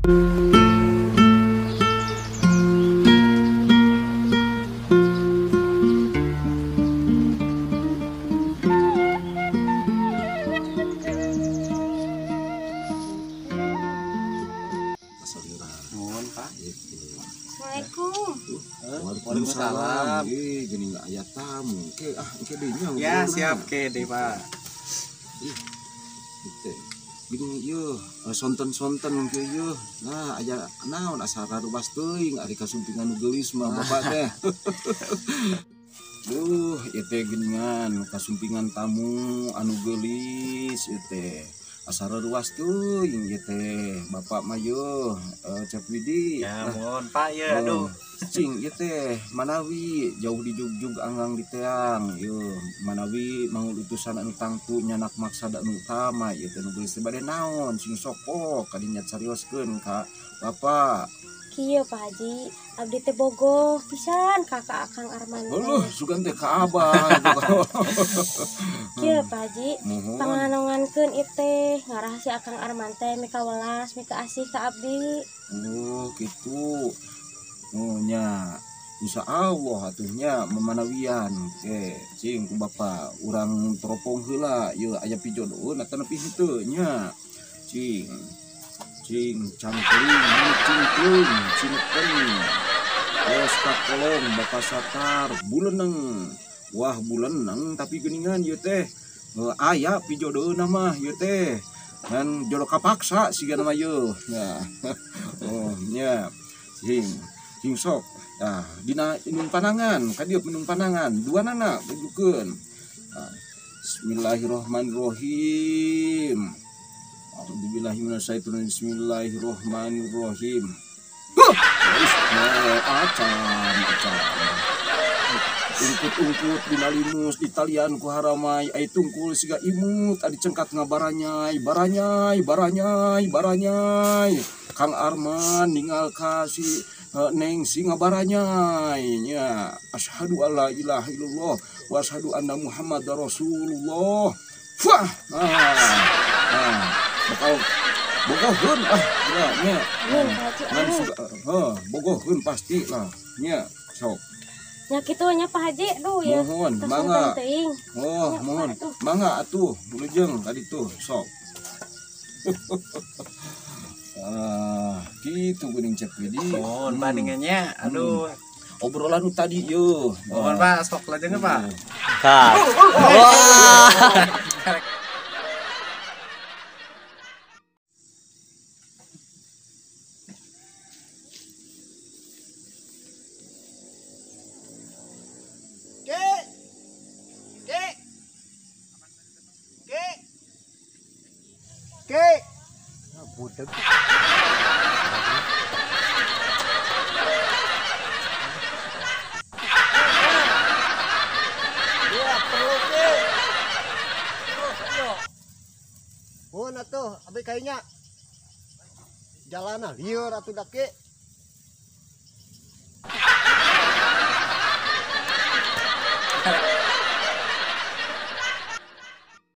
Nuhun, Pak. Assalamualaikum. Waalaikumsalam. Ih, gini nggak aya tamu. Ke ah, ke dinya. Ya, siap ke deh, Pak. Ih. Gitu. Gini ieu, sonten-sonten kieu ieu. Nah, aya naon asa rarubas teuing ari kasumpingan nu geulis mah bapak teh. Duh, ieu teh geuningan kasumpingan tamu anu geulis ieu teh. Asa ruas teuing ieu teh bapak mah yeuh Cep Widi. Ya, mohon Pak ya, aduh. Cing ieu teh manawi jauh di jugjug anggang di teang yeuh manawi mangul utusan anu tangtu nyanak maksad anu utama ieu teh nu geulis teh bade naon sing sokok kadinya carioskeun ka bapak. Kieu Pak Haji, abdi teh bogoh pisan ka Akang Arman. Heuh, sugan teh ka abah. Kieu Pak Haji, panganongankeun ieu teh ngarah si Akang Arman teh mika welas, mika asih ka abdi. Oh, kitu. Oh nya, insya Allah atuh nya memanawian. Ke, cing ku bapak urang teropong heula ieu aya pijodoheun atawa nepi henteu nya. Cing. Cing cangkring, cingkling, cinten, bos kakolong, bapak satar, buleneng, wah buleneng tapi geningan ieu teh aya pijodoheunna mah ieu teh ngan jodoh kapaksa sigana mah ieu. Nah, oh nya, cing, cing sok, nah dina inung panangan, ka dieu minum panangan, dua nana tunjukkeun. Nah, bismillahirrahmanirrahim. A'udzubillahi minasyaitonir rajim. Bismillahirrahmanirrahim. Huh! Acan, acan. Ungkut-ungkut dina limus ditalian ku haramai ai tungkul siga imut adi cengkat ngabaranyai, baranyai, baranyai, baranyai. Kang Arman ninggal ka si Neng si ngabaranyai nya. Asyhadu alla ilaha illallah wa asyhadu anna Muhammadar Rasulullah. Wah. Nah. Bakal bogoheun ah nya nya. Heuh, bogoheun pasti lah nya sok. Nya kitu nya Pak Haji, aduh ya. Mohon mangga. Oh, mohon. Mangga atuh wilujeng tadi tuh sok. Ah, kitu geuning Cep Widi. Mohon bandingannya, aduh. Obrolan nu tadi yeuh. Mohon Pak, sok lajengna Pak. Tah. Wah. Ke. Budeg. Iya, perlu ke. Terus ayo. Mun atuh abi kayaknya. Jalana lieur atuh da ke.